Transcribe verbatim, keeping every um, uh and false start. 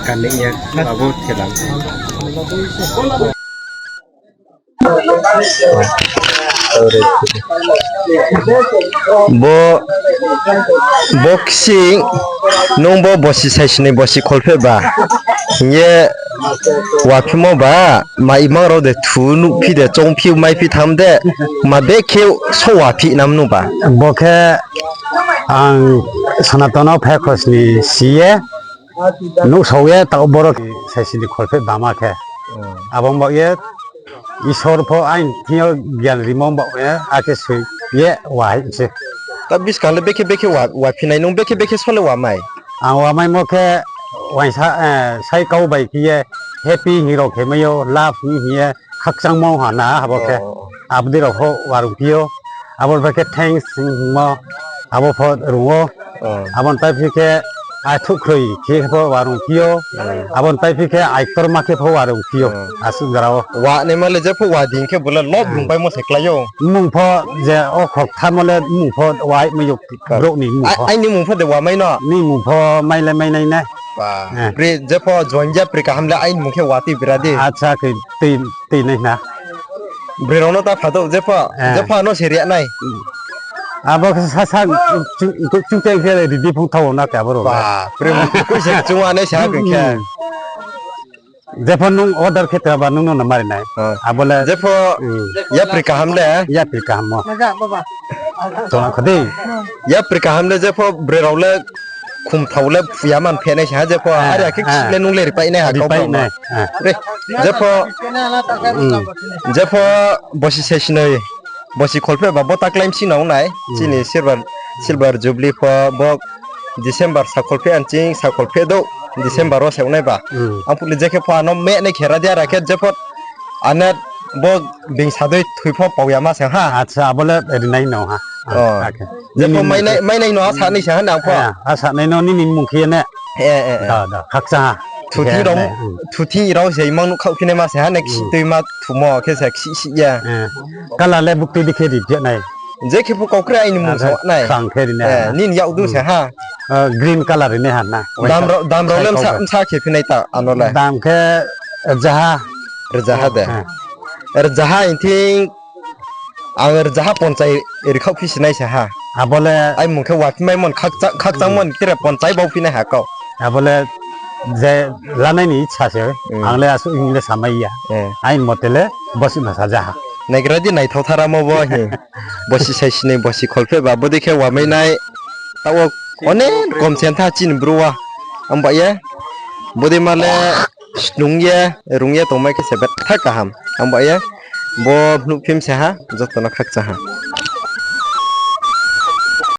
Kani ya, abo thela. Bo, bo kisi, nung bo bosi saisini bosi kholpheh ba. Hing ye waphimo ba, ma imang rao de thu nuhphi de, choungphi, maiphi tham de, ma bekhe so waphi nam nu ba. Bo khe ang Sanatan no phai khosni si ye, nuhsao ye, taoh boro saisini kholpheh bama khe. Abo baoh ye, Isor pho aini thing yo gyan rimo baoh ye, akhe soi ye wahai se. Ta buskang le bekhe bekhe wa, waphi nai, nung bekhe bekhe so le wamai? Ang wamaimo khe, waisa, eh, sai kau bai khe ye, happy hing rao khe mai yo, love hing hing ye, khakchangmo ha na, abo khe. Abo dei rao pho warung phi ou. Abo bai khe thanks hingmo, abo pho rung ou. Abo ni paiphi khe, aithuh khroi khe pho warung phi ou. Abo ni paiphi khe, aiktorma khe pho warung phi ou. Asuh jora wo. Wa naima le jepho wa ding khe bo le love rung paimo se klái ou. Mmung pho je o khokthamo le mmung pho wa mai yo brouh ni mmung pho. Aini mmung pho de wamai no? Ni mmung pho mai le mai nai nai. Jepho join yapri kaham le aini mmung khe wa tui bira di. Acha khe tui, tui nai na. Broi rao no ta phadouh, jepho, jepho ano se ri nai. Abo khe sa, sa, chung, chung tei khe ready phung thao na khe abo rao. Broi rao no khe chung anai sa khe. Jepho nung order khe taba nung no na mari nai. Abo le jepho yapri kaham le? Yapri kaham mo. Tong kho dei. Yapri kaham le jepho broi rao le khumthao le phuya man phe nai sa ha jepho. Are akhe kisi le nung le ripai nai ha kau nai. Jepho, jepho bosi saisinoi, bosi kholpheh ba bo ta klái bsing nang nai. Chini silver, silver jubilee pho bo December sa kholpheh anching, sa kholpheh douh, December wo se ong nai ba. Ang phuh le je khe pho ano me nai khe ra di ara khe jepho ano bo being sa dei thoi pho pau ya ma se ha. Acha, abo le ri nai no ha. Jepho mai nai, mai nai no asa nai se ha nang pho. Asa nai no nini mmung khe ye ne. Khakchang ha. Thuthing rao se imang nuh khaoh phi nai ma se ha ne, kisi tuima thumo khe se kisi si ya. Color le buktui di khe ri phi nai. Je khe pho kau kre aini mmung sa nai. Nini yak du se ha. Green color ri nai ha na. Dam rao, dam rao le bsa, bsa khe phi nai ta ano le. Dam khe rzaha. Rzaha de. Rzaha hing thing ang rzaha ponchai ri khaoh phi si nai se ha. Abo le aini mmung khe wa phi mai mon khakchang, khakchangmo ni tre ponchai bau phi nai ha kau. Abo le je lanai ni icha se, ang le asuh hing le samai ya. Aini mote le bosi no saja ha. Naigra di naithao tharamo bo hi. Bosi saisinoi, bosi kholpheh ba, bo dei khe wamai nai. Taoh wo onek kom se ntha chini bru wa. Ang ba ye, bo dei ma le snung ye, rung ye tongmai khe se betha kaham. Ang ba ye, bo nuhphim se ha, joto no khakchang ha.